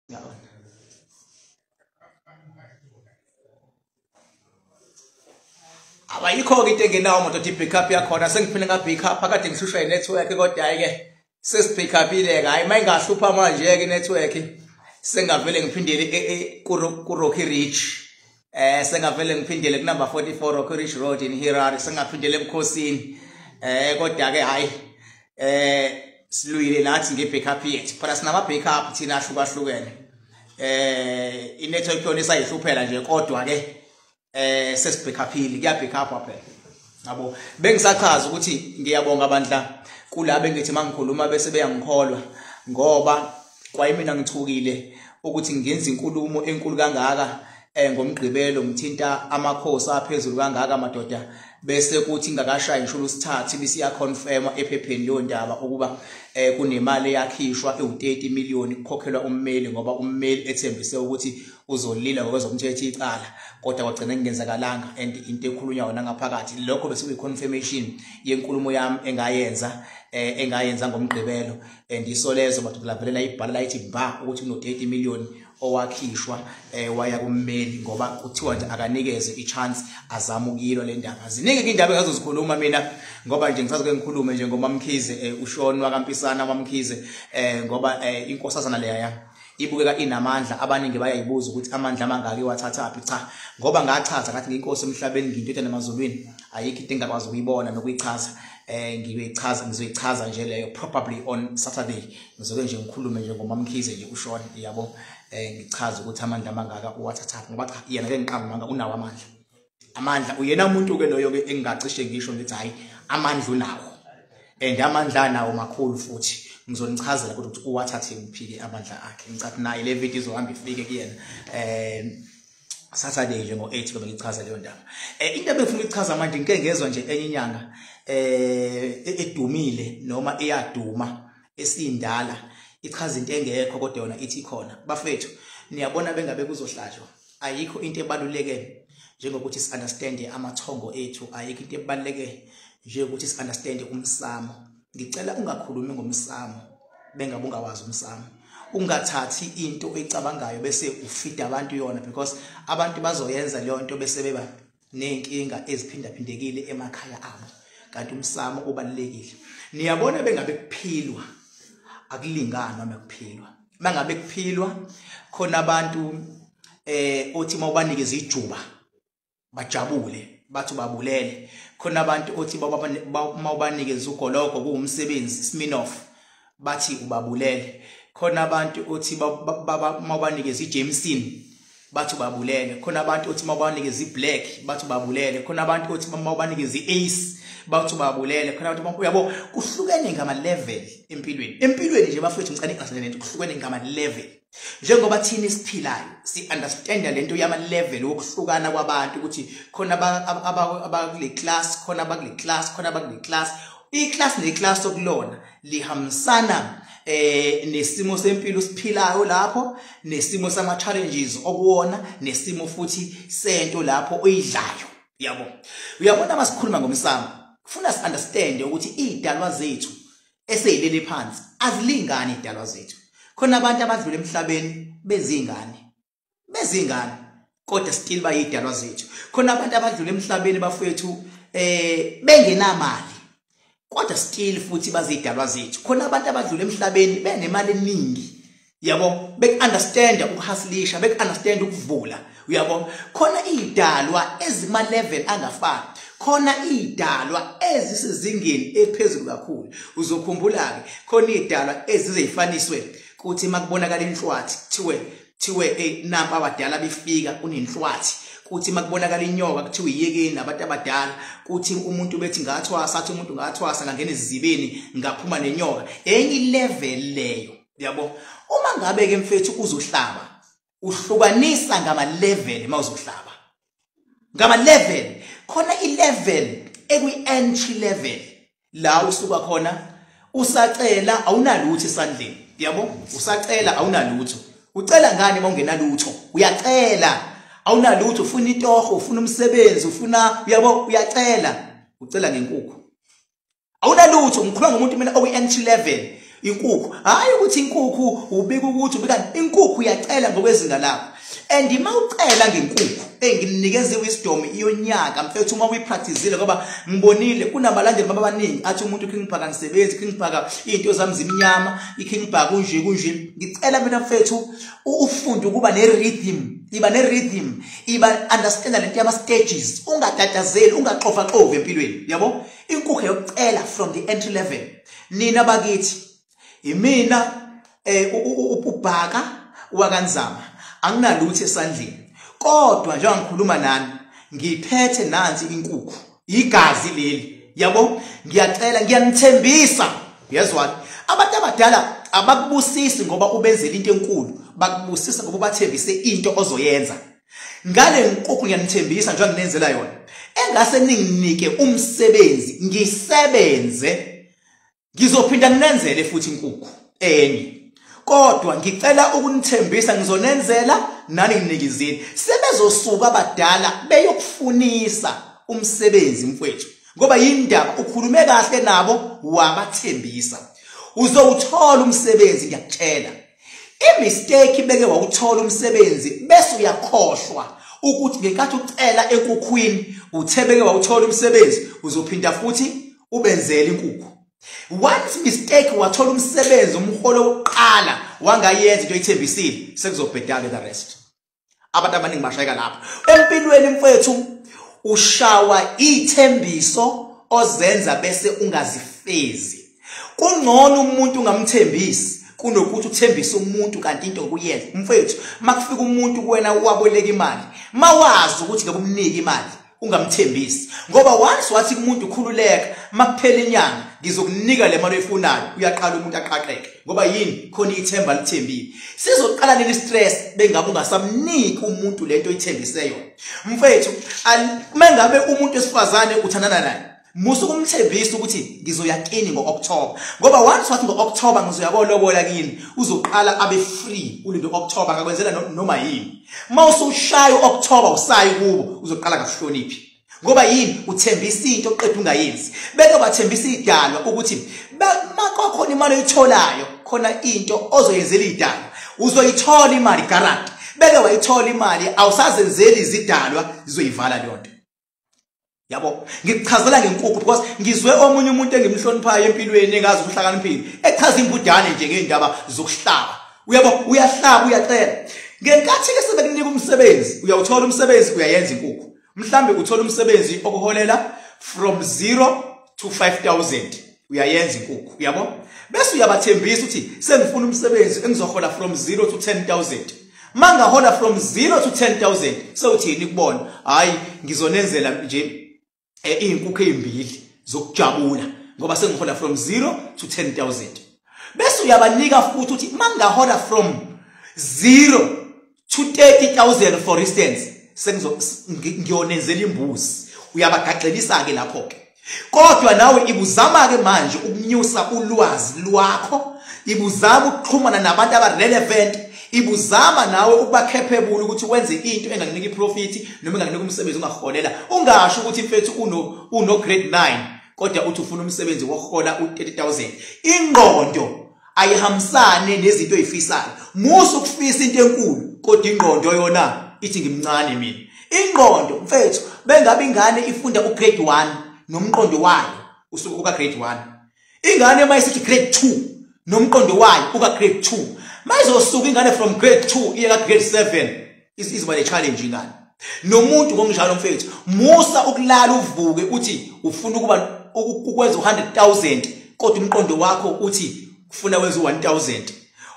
Yabona. Abayikho-ke into engenawo madoda i-backup yakhona, sengiphinde nga-backup akade ngihlushwa i-network, kodwa hhayi-ke sesi-backupile-ke. Hhayi uma ingahlupha manje-ke i-network sengavele ngiphindele ku-Rocky Ridge. Sengavele ngiphindele ku-number 44 Rocky Ridge Road in Harare, sengaphindele ebukhosini. Kodwa-ke hhayi siluyile nathi nge-backup yethu, phela sinama-backup thina ahlukahlukene. I-network yona isayihluphela nje, kodwa-ke sesibackuphile, kuya-backup phela. Yabo, bengisachaza ukuthi ngiyabonga bandla kulabo engithi mangikhuluma bese beyangikholwa, ngoba kwayimina ngithukile ukuthi ngenza inkulumo enkulu kangaka ngomgqibelo, ngithinta amakhosi aphezulu kangaka madoda, bese kuthi ingakashayi ngisho usithathu bisiya-confirm ephepheni leyo ndaba ukuba kunemali eyakhishwa ewu-30 million kukhokhelwa ummeli, ngoba ummeli ethembise ukuthi uzolila ngokwezomthetho icala, kodwa kwagcina kungenzakalanga. And into ekhulunywa yona ngaphakathi lokho bese kuyi-confirmation yenkulumo yami engayenza engayenza ngomgqibelo. And iSolezwe madoda lavelela ibhala layithi ba ukuthi kuno-30 million owakhishwa waya kummeli, ngoba kuthiwa nje akanikeze i-chance azame ukuyilwa le ndaba. Ziningi indaba engazozikhuluma mina, ngoba nje ngisazoke ngikhulume nje ngoMaMkhize, uShon wakaMpisana waMkhize, ngoba inkosazana leya ibukeka inamandla. Abaningi bayayibuza ukuthi amandla amangaki iwathathaphi. Cha, ngoba ngachaza ngathi ngiyinkosi emhlabeni, ngiyintoda namazulwini, ayikho into engakwazi ukuyibona nokuyichaza. Ngiyoyichaza, ngizoyichaza nje leyo probably on Saturday. Ngizoke nje ngikhulume nje ngoMaMkhize nje uShon, yabo, ngichaze ukuthi amandla amangaka uwathathaphi, ngoba cha yena ke ngiqamba manga unawo amandla. Amandla uyena umuntu ke loyo ke engingacishe ngisho ngithi hayi amandla unawo, and amandla anawo makhulu futhi. Ngizonichazela kodwa ukuthi uwathathe kuphi ke amandla akhe. Ngicathi naye le video izohamba ifike kuyena Saturday nje ngo-8 ngoba ngichaza leyo ndaba. Into ebengifuna ukuchaza manje, ngike ngezwa nje enye inyanga edumile noma eyaduma esindala ichaza into engekho kodwa yona ithi ikhona. Bafethu, niyabona bengabe kuzohlatshwa, ayikho into ebaluleke njengokuthi si-understand amathongo ethu, ayikho into ebaluleke njengokuthi si-understand umsamo. Ngicela ungakhulumi ngomsamo bengabe ungawazi umsamo, ungathathi into oyicabangayo bese ufida abantu yona, because abantu bazoyenza leyo nto bese beba nezinkinga eziphindaphindekile emakhaya abo. Kanti umsamo ubalulekile. Niyabona bengabe kuphilwa akulingani noma kuphilwa, mangabe kuphilwa khona abantu othi mawubanikeza ijuba bajabule bathi babulele, khona abantu othi mawubanikeza ugologo kuwumsebenzi Sminoff bathi ubabulele, khona abantu othi mawubanikeza iJameson bathi ubabulele, khona abantu othi mawubanikeza iBlack bathi ubabulele, khona abantu othi mawubanikeza iAce bathi ubabulele, khona abantu uyabo kuhlukene ngama level empilweni. Empilweni nje bafethu ngicane ingasele lento, kuhlukene ngama level. Njengoba thina esiphilayo si understand lento yama level wokuhlukana kwabantu, ukuthi khona abakule class, khona abakule class, khona abakule class. I-class ne-class okulona lihambisana nesimo sempilo siphilayo lapho, nesimo sama challenges okuwona, nesimo futhi sento lapho oyidlayo. Yabo, uyabona masikhuluma ngomsamo kufuna si understand ukuthi idalwa zethu eseyilele phansi azilingani idalwa zethu. Khona abantu abadlule emhlabeni bezingane, bezingane kodwa still bayidalwa zethu. Khona abantu abadlule emhlabeni bafethu bengenamali kodwa still futhi bazidalwa zethu. Khona abantu abadlule emhlabeni benemali eningi, yabo, beku-understand ukuhasilisha, beku-understand ukuvula, uyabo. Khona idalwa ezima level angafani, khona idalwa ezisezingeni ephezulu kakhulu. Uzokhumbula ke khona idalwa ezizeyifaniswe kuthi makubonakala inhlwathi kuthiwe nampa abadala befika kunenhlwathi, kuthi makubonakala inyoka kuthiwe iyekeni nabantu abadala, kuthi umuntu bethi ngathwasa, athi umuntu ngathwasa ngangena ezizibeni ngaphuma nenyoka. Enye level leyo, yabo. Uma ngabe ke mfethu uzohlaba, uhlukanisa ngama level. Mawuzohlaba ngama level, khona i-level ekwi entry level la usuka khona usacela awunalutho esandleni, yabo, usacela awunalutho. Ucela ngani mawungenalutho? Uyacela awunalutho, ufuna itoho, ufuna umsebenzi, ufuna, uyabo, uyacela, ucela ngenkukhu, awunalutho. Ngikhuluma ngomuntu mina okwi entry level. Inkukhu, hayi ukuthi inkukhu ubika ukuthi ubikani, inkukhu uyacela ngokwezinga lakho. And uma ucela ngenkukhu enginikeze wisdom iyonyaka mfethu, uma uyipracticeile, ngoba ngibonile kunabalandeli abaningi athi umuntu King Bhaka ngisebenzi, King Bhaka izinto zami zimnyama, iKing Bhaka kunje kunje. Ngicela mina mfethu ufunde ukuba ne-rhythm, iba ne-rhythm, iba understand lento yama stages, ungatatazeli, ungaxofaxovi empilweni, yabo. Inkukhu yokucela from the entry level. Nina bakithi, imina uBhaka wakaNzama, anginalutho esandleni, kodwa njengoba ngikhuluma nani ngiphethe nansi inkukhu, igazi leli, yabo. Ngiyacela, ngiyanithembisa, yezwani, abantu abadala abakubusisi ngoba ubenzela into enkulu, bakubusisa ngoba ubathembise into ozoyenza. Ngale nkukhu ngiyanithembisa njengoba nginenzela yona, engase ninginike umsebenzi ngisebenze, ngizophinda nginenzele futhi inkukhu enye, kodwa ngicela ukunithembisa ngizonenzela nani nginikizini. Sebezosuka abadala beyokufunisa umsebenzi mfowethu, ngoba yindaba ukhulume kahle nabo wabathembisa, uzowuthola umsebenzi. Ngiyakutshela, imistake beke wawuthola umsebenzi bese uyakhohlwa ukuthi ngenkathi ucela enkukhwini uthebeke wawuthola umsebenzi, uzophinda futhi ubenzele inkukhu. Once mistake wathola umsebenzi, umholo wokuqala, wangayenza into oyithembisile, sekuzobhedaka the rest. Abantu abaningi bashayeka lapho empilweni mfethu, ushawa ithembiso ozenza bese ungazifezi. Kungcono umuntu ungamthembisi kunokuthi uthembise umuntu kanti into okuyenza. Mfethu, makufika umuntu kuwena waboleka imali, mawazi ukuthi ngabe umnike imali, ungamthembisi, ngoba once wathi kumuntu ukhululeka, makuphela inyanga ngizokunika le mali oyifunayo, uyaqala umuntu aqaqeke, ngoba yini? Khona ithemba lithembile. Sizoqala nini stress bengabe ungasamniki umuntu lento oyithembise yona. Mfethu, mengabe umuntu wesifazane uthandana naye, musu kumthembisa ukuthi ngizoya kini ngo-October, ngoba once wathi ngo-October ngizoya kolobola kini, uzoqala abe free ulinde u-October, ngakwenzela noma yini. Mawusushaya u-October usayi kubo, uzoqala ngakuhloniphi, ngoba yini? Uthembisa into oqeda ungayenzi. Beke bathembisa idalwa ukuthi makokhona imali oyitholayo, khona into ozoyenzela idalwa, uzoyithola imali guarantee. Beke wayithola imali, awusazenzeli izidalwa, zizoyivala leyo nto, yabo. Ngikuchazela ngenkukhu because ngizwe omunye umuntu engimhloniphayo empilweni engazi ukuhlakaniphile echaza imbudane nje ngeindaba zokuhlaba, uyabo. Uyahlaba, uyacela. Ngenkathi ke sebekunika umsebenzi, uyawuthola umsebenzi, uyayenza inkukhu. Mhlambe uthola umsebenzi okuholela from 0 to 5000, uyayenza inkukhu, uyabo. Bese uyabathembisa ukuthi sengifuna umsebenzi engizohola from 0 to 10,000. Mangahola from 0 to 10,000, sewuthini kubona? Hayi, ngizonenzela nje izinkukhu ezimbili zokujabula ngoba sengihola from 0 to 10,000. Bese uyabanika futhi ukuthi mangahola from 0 to 30,000 for instance, ngiyonenzela imbuzi. Uyabagaxelisa ke lapho ke. Kodwa nawe ibuzama ke manje ukunyusa ulwazi lwakho, ibuzama ukuxhumana nabantu aba relevant, ibuzama nawe ukuba capable ukuthi wenze into engakunika iprofit noma engakunika umsebenzi ungaholela. Ungasho ukuthi mfethu uno grade 9 kodwa uthi ufuna umsebenzi wokuhola u30,000. Ingqondo ayihambisane nezinto oyifisayo. Musu ukufisa into enkulu kodwa ingqondo yona ithi ngimncane mina. Ingqondo mfethu, bengabe ingane ifunda ugrade 1 nomqondo wayo usuke uka grade 1. Ingane mayisithi grade 2 nomqondo wayo uka grade 2. Mayizosuka ingane from grade 2 iye ka grade 7, izoba le challenge ingane. Nomuntu ngokunjalo mfethu, musa ukulala uvuke uthi ufuna ukuba ukwenza u100,000 kodwa umqondo wakho uthi ufuna wenza u1000.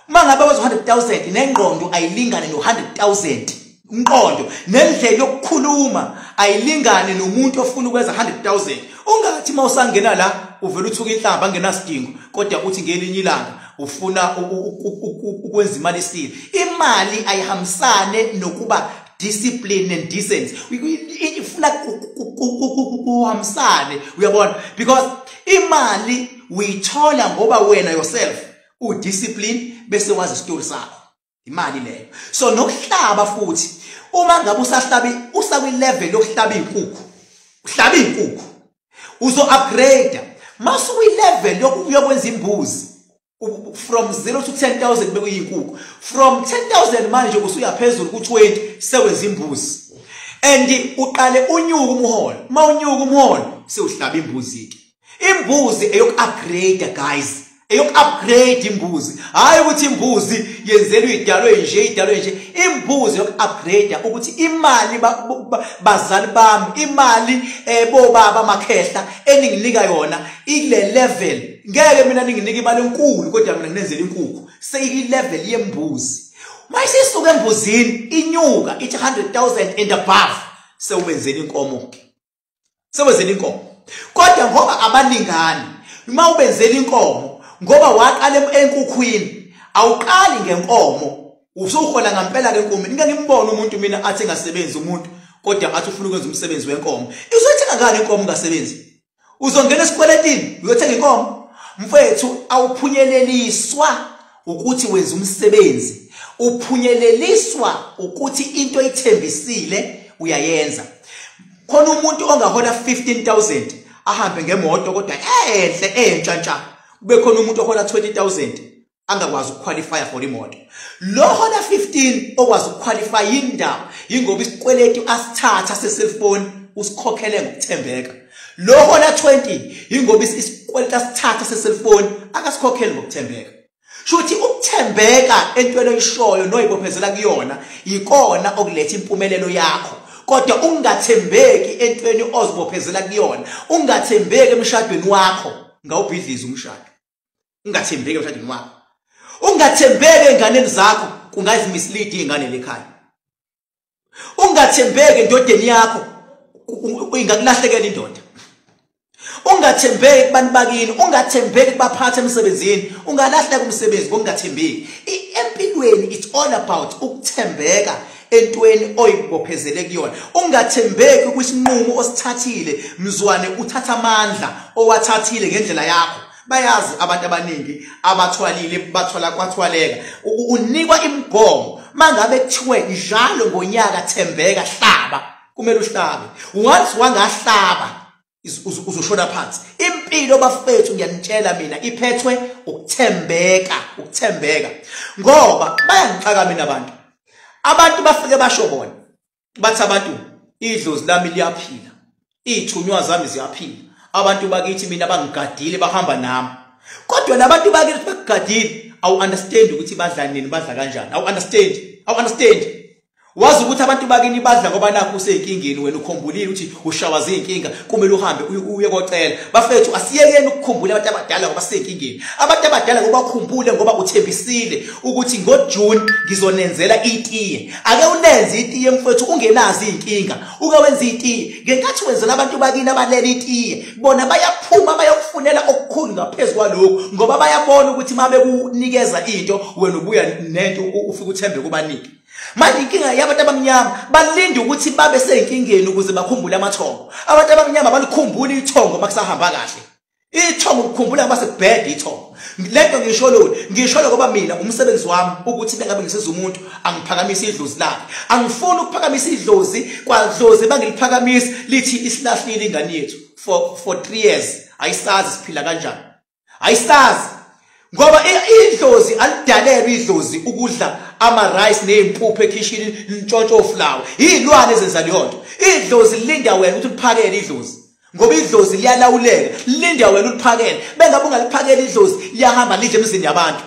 Uma ngabe wenza u100,000 nengqondo ayilingane no100,000, umqondo nendlela yokukhuluma ayilingane nomuntu ofuna ukwenza 100,000. Ungathi mawusangena la uvela uthuka inhlamba angenasidingo, kodwa uthi ngelinye ilanga ufuna ukwenza imali esile. Imali ayihambisane nokuba discipline and decent, ifuna kuhambisane, uyabona, because imali uyithola ngoba wena yourself udiscipline bese wazi isitori sakho, imali leyo. So nokuhlaba futhi, uma ngabe usahlabi usakwi level yokuhlaba inkukhu, uhlaba inkukhu, uzo upgrade mase uyi level yokwenza imbuzi. From 0 to 10,000 bekuyinkukhu. From 10,000 manje usuyaphezulu ku20 sewenza imbuzi. And uqale unyuka umholo. Mawunyuka umholo sewuhlaba imbuzi ke. Imbuzi eyoku-upgrade guys. Eyoku-upgrade imbuzi. Hayi ukuthi imbuzi yenzelwe idalwe nje idalwe nje. Imbuzi yoku-upgrade ukuthi imali bazali bami, imali bobaba makhehla eninginika yona ile level. Ngeke mina ninginike imali enkulu kodwa mina nginenzela inkukhu. Seyi level yembuzi. Mayisisuka embuzini inyuka ithi 100,000 and above sewenzela inkomo ke. Sewenzela inkomo. Kodwa ngoba abalingani uma ubenzela inkomo ngoba waqala enkukhwini awuqali ngenkomo usuhola ngempela ke inkomo. Ngike ngimbone umuntu mina athi engasebenzi umuntu kodwa athi ufuna ukwenza umsebenzi wenkomo. Uzothenga ngani inkomo ungasebenzi? Uzongena esikweletini uyothenga inkomo? Mfethu awuphunyeleliswa ukuthi wenza umsebenzi, uphunyeleliswa ukuthi into oyithembisile uyayenza. Khona umuntu ongahola 15,000 ahambe ngemoto kodwa enhle entsha ntsha. Kube khona umuntu ohola 20,000 angakwazi ukuqualify for imoto. Lo hola 15 okwazi ukuqualify indaba ingoba isikweletu asithatha se-cellphone usikhokhele ngokuthembeka. Lo hola 20 ingoba isikweletu asithatha se-cellphone akasikhokhele ngokuthembeka. Shuthi ukuthembeka entweni oyishoyo noyibophezela kuyona ikona okuletha impumelelo yakho. Kodwa ungathembeki entweni ozibophezela kuyona, ungathembeki emshadweni wakho, ngawubhidliza umshado. Ungathembeki emshadweni wakho, ungathembeki enganeni zakho, kungazimislead ingane lekhaya. Ungathembeki endodeni yakho, ingakulahlekela indoda. Ungathembeki kubantu bakini, ungathembeki kubaphathi emsebenzini, ungalahleka umsebenzi ngokungathembeki. Empilweni it's all about ukuthembeka entweni oyibophezele kuyona. Ungathembeki kwisinqumo osithathile, mzwane uthatha amandla owathathile ngendlela yakho. Bayazi abantu abaningi abathwalile bathwala kwathwaleka. Unikwa imigomo mangabe kuthiwe njalo ngonyaka thembeka hlaba, kumele uhlabe. Once wangahlaba uzoshona phansi. Impilo bafethu ngiyanitshela mina iphethwe ukuthembeka, ukuthembeka. Ngoba bayangixaka mina abantu. Abantu bafike basho bona bathi abantu idlozi lami liyaphila, ithunywa zami ziyaphila, abantu bakithi mina bangigadile bahamba nami. Kodwa labantu bakithi bakugadile awu understand ukuthi badla nini badla kanjani. Awu understand, awu understand. Wazi ukuthi abantu bakini badla ngoba nakho useyinkingeni, wena ukhumbulile ukuthi ushawa zinkinga, kumele uhambe uye kocela. Bafethu asiyekeni ukukhumbula abantu abadala ngoba seyinkingeni. Abantu abadala ngoba ukhumbule ngoba uthembisile ukuthi ngoJune ngizonenzela itiye. Ake unenze itiye mfethu ungenazi inkinga. Uke wenza itiye. Ngenkathi wenzela abantu bakini abalele itiye, bona bayaphuma bayokufunela okukhulu ngaphezulu kwalokho ngoba bayabona ukuthi mabekunikeza into wena ubuya nento ufike uthembe kubanike. Manje inkinga yabantu abamnyama balinda ukuthi babe seyinkingeni ukuze bakhumbule amathongo. Abantu abamnyama balikhumbula ithongo makusahamba kahle. Ithongo ukukhumbula ngoba sekubheda ithongo. Lento ngisho lo, ngisho ngoba mina umsebenzi wami ukuthi bengabe ngisiza umuntu angiphakamisa idlozi lakhe. Angifuni ukuphakamisa idlozi kwadlozi bangiliphakamisa lithi isilahlile ingane yethu for 3 years. Ayisazi siphila kanjani. Ayisazi. Ngoba idlozi alidalelwe idlozi ukudla ama rice nezimpuphu ekhishini ntshontsho oflower. Izilwane ezenza leyo nto. Idlozi linda wena ukuthi uliphakele idlozi. Ngoba idlozi liyalawuleka, linda wena uliphakele. Bengabe ungaliphakela idlozi liyahamba lidle emizini yabantu.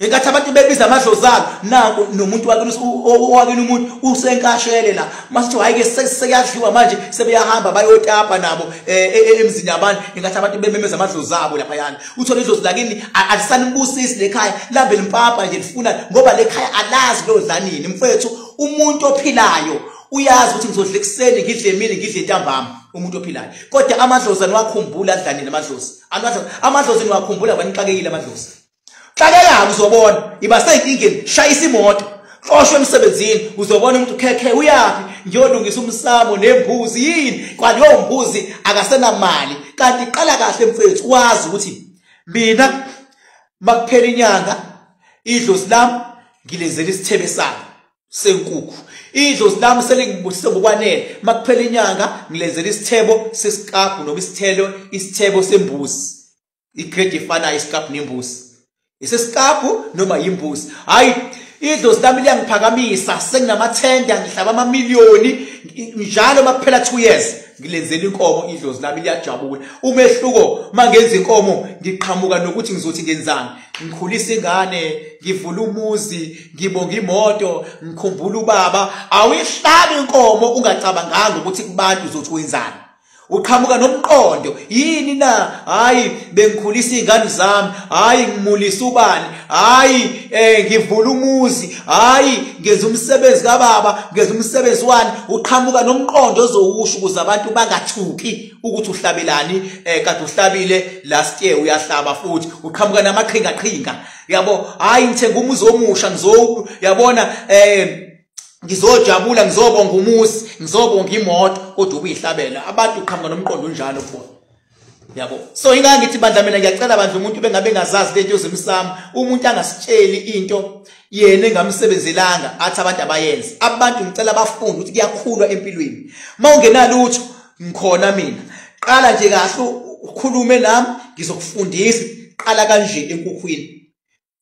Engathi abantu bebiza amadlozi abo, nanku nomuntu wakini owakini umuntu usenkashele la. Masithi hayi ke sekuyadliwa manje sebeyahamba bayotapa nabo emzini yabantu. Engathi abantu bememeza amadlozi abo lapha yana. Uthole idlozi lakini alisanibusisi lekhaya, lambe limpapa nje lifuna ngoba lekhaya alazi lodlanini. Mfethu umuntu ophilayo uyazi ukuthi ngizodla ekuseni ngidle emini ngidle ntambama, umuntu ophilayo. Kodwa amadlozi aniwakhumbula adlanini amadlozi. Amadlozi niwakhumbula ngoba nixakekile amadlozi. Xakeka uzobona iba seyinkingeni, shayisa imoto, xoshwe emsebenzini, uzobona umuntu khekhe uyaphi ngiyolungisa umsamo nembuzi yini kwaleyo mbuzi akasenamali. Kanti qala kahle mfethu wazi ukuthi mina makuphela inyanga idlozi lami ngilenzela isithebe sami senkukhu, idlozi lami selingibusise ngokwanele, makuphela inyanga ngilenzela isithebo sesikapu noma isithelo isithebo sembuzi, igrade efanayo isikapu nembuzi. Isesikapu noma yimbuzi. Hayi, idlozi lami liyangiphakamisa, senginamathenda, ngihlaba amamiliyoni njalo makuphela 2 years ngilenzela inkomo, idlozi lami liyajabula. Umehluko mangenza inkomo ngiqhamuka nokuthi ngizothi ngenzani, ngikhulisa ingane, ngivula umuzi, ngibonga imoto, ngikhumbula ubaba. Awuyihlabi inkomo ungacabanganga ukuthi kubantu uzothi wenzani. Uqhamuka nomqondo yini na? Hayi, bengikhulisa izingane zami, hayi ngimulisa ubani, hayi ngivula umuzi, hayi ngenza umsebenzi kababa, ngenza umsebenzi wani. Uqhamuka nomqondo ozowusho ukuze abantu bangathuki ukuthi uhlabelani, kade uhlabile last year uyahlaba futhi. Uqhamuka namaqhinga qhinga, yabo. Hayi ngithenga umuzi omusha, ngizobona ngizojabula, ngizobonga umuzi, ngizobonga imoto, kodwa ubuyihlabela. Abantu uqhamuka nomqondo unjalo kubona, yabo. So ingake ngithi bandla, mina ngiyacela bandla, umuntu bengabe engazazi lento yozimsamo, umuntu angasitsheli into yena engamsebenzelanga athi abantu abayenze. Abantu ngicela bafunde ukuthi kuyakhulwa empilweni. Mawungenalutho ngikhona mina, qala nje kahle ukhulume nami, ngizokufundisa. Qala kanje enkukhwini,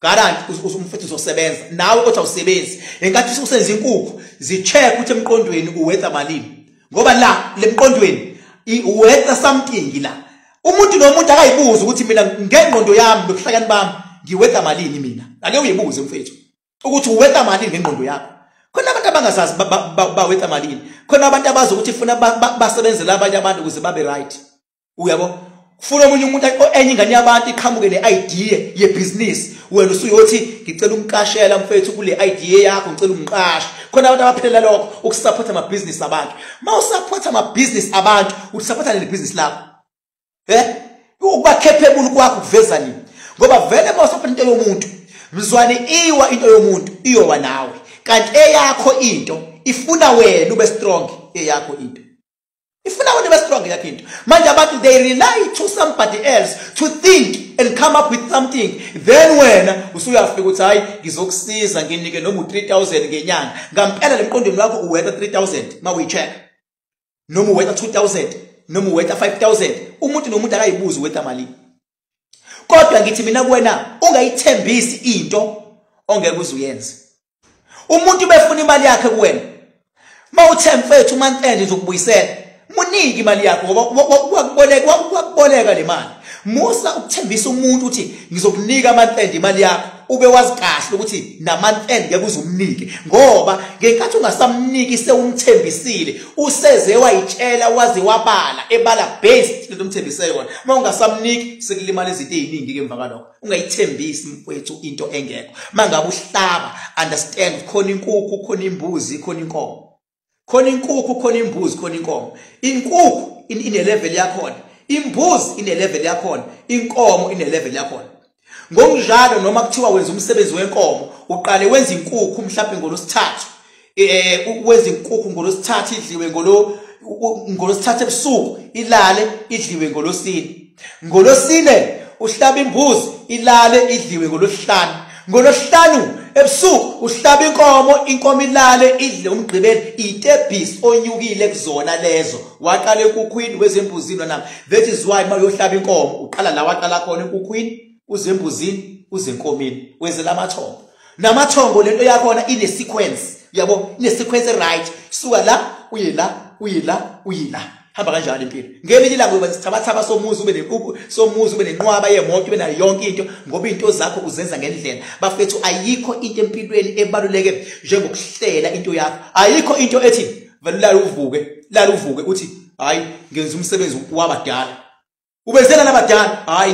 garanti umfethu uzosebenza nawe, kodwa awusebenzi. Enkathi usenza inkukhu, zi-check ukuthi emqondweni uwetha malini, ngoba la lemqondweni uwetha something la. Umuntu nomuntu akayibuza ukuthi mina ngengqondo yami nobuhlakani bami ngiwetha malini mina. Ake uyibuze mfethu ukuthi uwetha malini ngengqondo yakho. Khona abantu abangazazi bawetha malini, khona abantu abazi ukuthi funa basebenzele abanye abantu ukuze babe right, uyabo. Kufuna omunye umuntu, enye ingane yabantu iqhamuke ne-idea yebhizinisi, wena usuyothi ngicela umqashela mfethu kule idea yakho, ngicela umqashe. Khona abantu abaphilela lokho, ukusupporta amabhizinisi abantu. Uma usupporta amabhizinisi abantu, usupporta leli bhizinisi lakho. Ukuba capable kwakho kuveza nini? Ngoba vele uma usupporta into yomuntu, mzwane iwa into yomuntu iyowa nawe. Kanti eyakho into ifuna wena ube strong, eyakho into ifuna wena ube strong, yakho into. Manje abantu they rely to somebody else to think and come up with something, then wena usuyafika ukuthi hayi ngizokusiza nginike noma u3000 ngenyanga. Ngampela lemqondweni wakho uwetha 3000 mawuyicheck, noma uwetha 2000, noma uwetha 5000. Umuntu nomuntu akayibuzi uwetha malini. Kodwa ngithi mina kuwena, ungayithembisi into ongeke uzuyenze. Umuntu befuna imali yakhe kuwena, mawuthe mfethu month end ngizokubuyisela, munike imali yakho, ngoba wakuboleka le mali. Musa ukuthembisa umuntu ukuthi ngizokunika month end imali yakho, ube wazi kahle ukuthi na month end ngeke uzumnike, ngoba ngenkathi ungasamniki sewumthembisile, useze wayitshela waze wabala ebala based lento umthembise yona. Uma ungasamniki sekulimala izinto eziningi ke emva kwalokho. Ungayithembisi mfowethu into engekho. Mangabe uhlaba, understand khona inkukhu, khona imbuzi, khona inkomo. Khona inkukhu, khona imbuzi, khona inkomo. Inkukhu ine level yakhona, imbuzi ine level yakhona, inkomo ine level yakhona. Ngokunjalo noma kuthiwa wenza umsebenzi wenkomo, uqale wenza inkukhu mhlawumbe ngolosithathu, wenza inkukhu ngolosithathu idliwe ngolosithathu ebusuku, ilale idliwe ngolosine. Ngolosine uhlaba imbuzi, ilale idliwe ngolosihlanu. Ngolosihlanu ebusuku uhlaba inkomo, inkomo ilale idle umgqibelo. Itebhisi onyukile kuzona lezo, waqala enkukhwini wezembuzini nami. That is why mawuyohlaba inkomo uqala la waqala khona, enkukhwini, uzembuzini, uzenkomini, wenzela amathongo. Namathongo lento yakhona ine sequence, yabo, ine sequence right. Suka la uye la, uye la, uye la, hamba kanjalo impilo. Ngelinye ilanga uyoba nesithabathaba somuzi, ube somuzi, ube nenqwaba yemoto, ube nayo yonke into, ngoba into zakho uzenza ngendlela. Bafethu, ayikho into empilweni ebaluleke njengokuhlela into yakho. Ayikho into ethi vele lala uvuke, lala uvuke uthi hayi ngenza umsebenzi wabadala. Ubenzela nabadala, hayi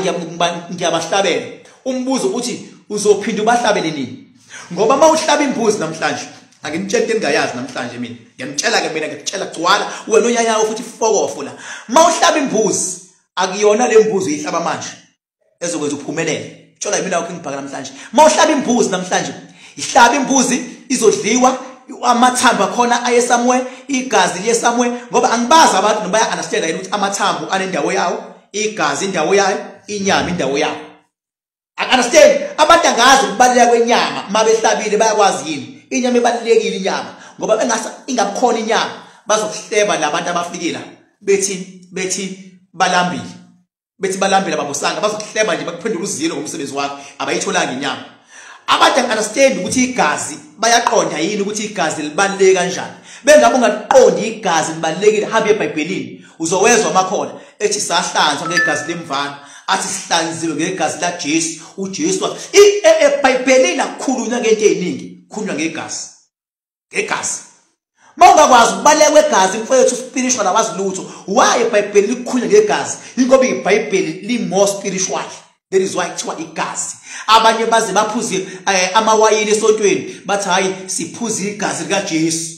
ngiyabahlabela. Umbuzo uthi uzophinda ubahlabele nini? Ngoba mawuhlaba imbuzi namhlanje, anginitshela into engingayazi namhlanje mina. Ngiyanitshela ke mina, ngikutshela gcwala wena onyanyayo futhi fokofo la. Mawuhlaba imbuzi, akuyona le mbuzi uyihlaba manje ezokwenza uphumelele. Tshola mina wakho ngibhaka namhlanje. Mawuhlaba imbuzi namhlanje, ihlaba imbuzi izodliwa, amathambo akhona aye somewhere, igazi liye somewhere, ngoba angibazi abantu noma baya understand yini ukuthi amathambo anendawo yawo, igazi indawo yayo, inyama indawo yayo. Understand? Abantu angazi ukubaluleka kwenyama, mabehlabile bayakwazi yini. Inyama ibalulekile inyama, ngoba bengase ingabukhona inyama bazokuhleba labantu abafikile bethi balambile, Bethi balambile babusanga bazokuhleba nje bakuphendula uzilo ngomsebenzi wakho, abayitholanga inyama. Abantu understand ukuthi igazi bayaqonda yini ukuthi igazi libaluleke kanjani. Bengabe ungaqondi igazi libalulekile, hamba eBhayibhelini uzowezwa amakhola ethi sahlanzwa ngegazi lemvana, athi sihlanziwe ngegazi la Jesu. uJesu eBhayibhelini akukhulunywa ngento eziningi, khulunywa ngegazi. Ngegazi. Mawungakwazi ukubaleka kwegazi mfowethu spiritual awazi lutho. Why iBhayibheli likhulunywa ngegazi? Ingoba iBhayibheli li more spiritual. That is why kuthiwa igazi. Abanye baze baphuze amawayini esontweni bathi hayi siphuza igazi lika Jesu.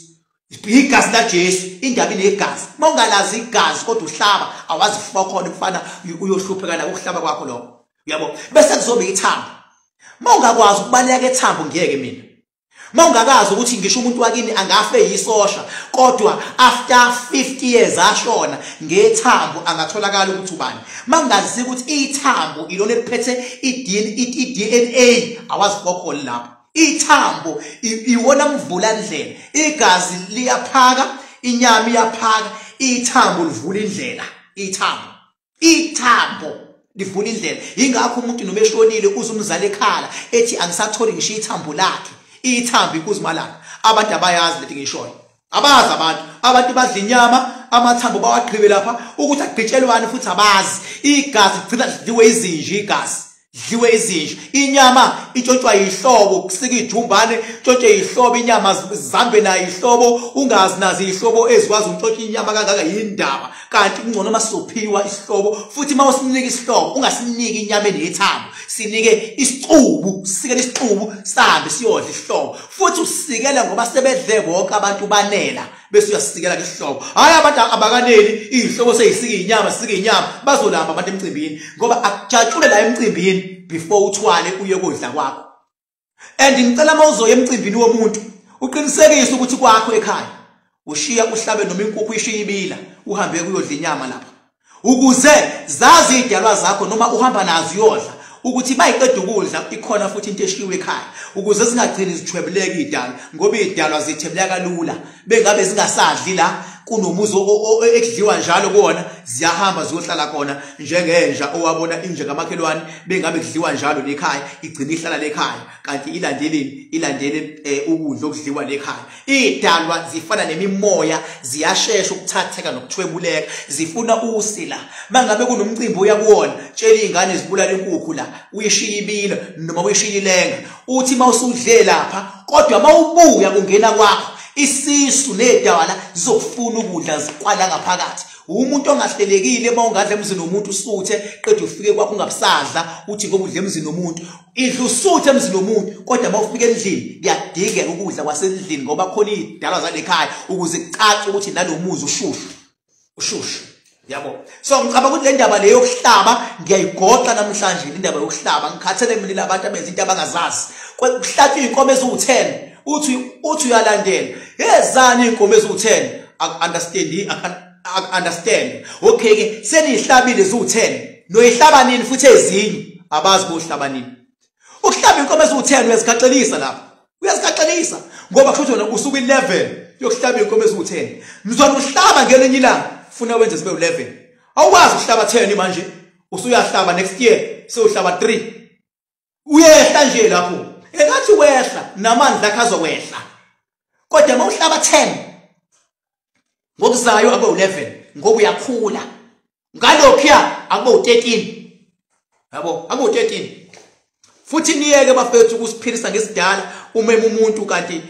Igazi la Jesu, indaba inegazi. Mawungalazi igazi kodwa uhlaba awazi khona mfana uyohlupheka la ukuhlaba kwakho lokho. Uyabo? Bese kuzoba ithambo. Mawungakwazi ukubaleka ethambo ngiyeke mina. Mawungakazi ukuthi ngisho umuntu wakini angafe yisosha kodwa after 50 years ashona ngethambo angatholakala ukuthi ubani. Mangazi ukuthi ithambo ilona eliphethe iDNA awazi kokhona lapho. Ithambo iwona mvula ndlela. Igazi liyaphaka, inyama iyaphaka, ithambo livula indlela. Ithambo livula indlela. Ingakho umuntu noma eshonile uzumzala ekhala ethi angisatholi ngisho ithambo lakhe. Ithambo ikuzimalanga. Abantu abayazi leti ngishoyo. Abazi abantu. Abantu badla inyama, amathambo bawagqibe lapha ukuthi agqitshelwane futhi abazi. Igazi ligcina lidliwe izinja, igazi dliwe izinja. Inyama itshontshwa ihlobo, kusika ijumbane, tshontshe ihlobo, inyama zizambe nayo ihlobo, ungazi nazi ihlobo ezikwazi ukutshontsha inyama kangaka yindaba. Kanti kungcono masizophiwa isihlobo, futhi mawusinika isihlobo ungasiniki inyama enethambo, sinike isicubu, sikele isicubu sambe siyodla isihlobo. Futhi usikela ngoba sebedle bonke abantu banela, bese uyasikela isihlobo. Hayi abantu abakaneli, ihlobo seyisika inyama, sika inyama, bazolamba abantu emcimbini ngoba akujatshule la emcimbini before uthwale uye kodla kwakho. And ngicela mawuzoya emcimbini womuntu uqinisekise ukuthi kwakho ekhaya ushiya uhlabe noma inkukhu ishiya ibila, uhambe kuyodla inyama lapha, ukuze zazi idalwa zakho noma uhamba nazo uyodla ukuthi bayiqeda ukudla ikhona futhi into eshiwe ekhaya, ukuze zingagcini zithwebuleka idalwa, ngoba idalwa zithebuleka kalula. Bengabe zingasadli la kunomuzi ekudliwa njalo kuona, ziyahamba ziyohlala khona njengenja owabona inja kamakhelwane, bengabe kudliwa njalo lekhaya, igcina ihlala lekhaya, kanti ilandeleni ilandele ukudla okudliwa lekhaya. Idalwa zifana nemimoya, ziyashesha ukuthatheka nokuthwebuleka, zifuna usila. Mangabe kunomcimbi uya kuwona, tshela izingane zibulala inkukhu la, uyishiya ibila noma uyishiya ilenga, uthi mawusudle lapha kodwa mawubuya kungena kwakho isisu nedala zizokufuna ukudla zikwala ngaphakathi. Umuntu ongahlelekile mawungadla emzini womuntu usuthe qede ufike kwakho ungabusadla, uthi ngoba udle emzini womuntu, idla usuthe emzini womuntu, kodwa mawufika endlini kuyadingeka ukudla kwasendlini ngoba khona idalwa zalekhaya ukuze kucace ukuthi nalomuzi ushushu ushushu. Yabo. So ngicabanga ukuthi le ndaba le yokuhlaba ngiyayigoqa namhlanje, le ndaba yokuhlaba ngikhathele mina labantu abenza into abangazazi. Kuhlatshwa inkomo eziwu10, uthi uyalandela. Yezani inkomo eziwu10, understand understand. Okay ke senihlabile eziwu10, noyihlaba nini futhi ezinye abazi bohlaba nini. Ukuhlaba inkomo eziwu10 uyazikhaxelisa lapha. Uyazikhaxelisa ngoba kusho wena usuku 11 yokuhlaba inkomo eziwu10. Mzwana uhlaba ngelinye ilanga funa wenze sibe 11. Awukwazi ukuhlaba 10 manje, usuyahlaba next year sewuhlaba 3. Uyehla nje lapho. Engathi wehla namandla akho azokwehla. Kodwa mawuhlaba 10 ngokuzayo abe 11 ngoba uyakhula. Ngalokho akube u13. Yabo, akube u13. Futhi niyeke bafethu ukusiphilisa ngesidala, umema umuntu kanti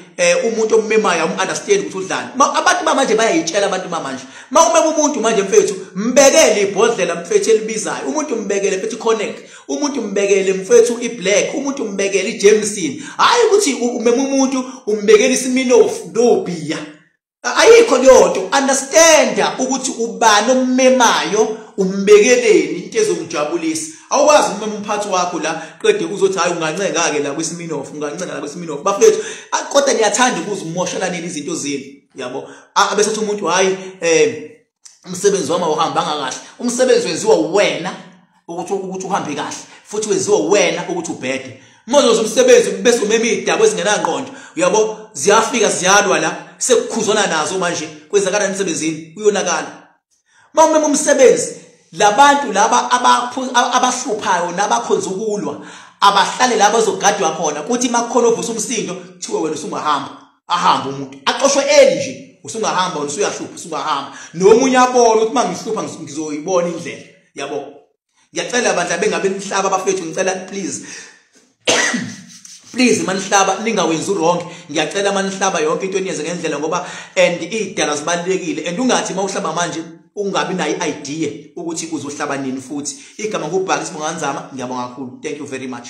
umuntu ommemayo understand ukuthi udlani. Abantu bamanje bayayitshela abantu bamanje. Mawumema umuntu manje mfethu, mbekele ibhodlela mfethu elibizayo. Umuntu mbekele mfethu connect, umuntu mbekele mfethu iBlack, umuntu mbekele iJameson. Hayi ukuthi umema umuntu umbekele iSmirnoff nobhiya. Ayikho leyo nto. Understand ukuthi ubani ommemayo, umbekeleni into ezomjabulisa. Awukwazi umema umphathi wakho la qede uzothi hayi ungancenga ke la kwiSmirnoff, ungancenga la kwiSmirnoff. Bafethu kodwa niyathanda ukuzimoshela nini izinto zenu, yabo. Abesethi umuntu hayi umsebenzi wami awuhambanga kahle. Umsebenzi wenziwa wena ukuthi uhambe kahle, futhi wenziwa wena ukuthi ubhede. Manje umsebenzi bese umema idaba ezingenangqondo, uyabo, ziyafika ziyalwa la, sekukhuzwana nazo manje, kwenzakala emsebenzini, uyonakala. Mawumema umsebenzi Labantu laba abahluphayo nabakhonza ukulwa abahlale la bazogadwa khona, kuthi makukhona ovusa umsindo kuthiwe wena usungahamba, ahambe umuntu axoshwe early nje, usungahamba wena, usuyahlupha, usungahamba. Nomunye abone ukuthi mangihlupha ngizoyibona indlela, yabo. Ngiyacela bandla, bengabe nihlaba abafethu, ngicela please please, manihlaba ningawenzi wrong. Ngiyacela manihlaba yonke into eniyenze ngendlela, ngoba and idala zibalekile, and ungathi mawuhlaba manje ungabi nayo i-idea ukuthi uzohlaba nini futhi. Igama ngubhaka isibonganzama. Ngiyabonga kakhulu, thank you very much.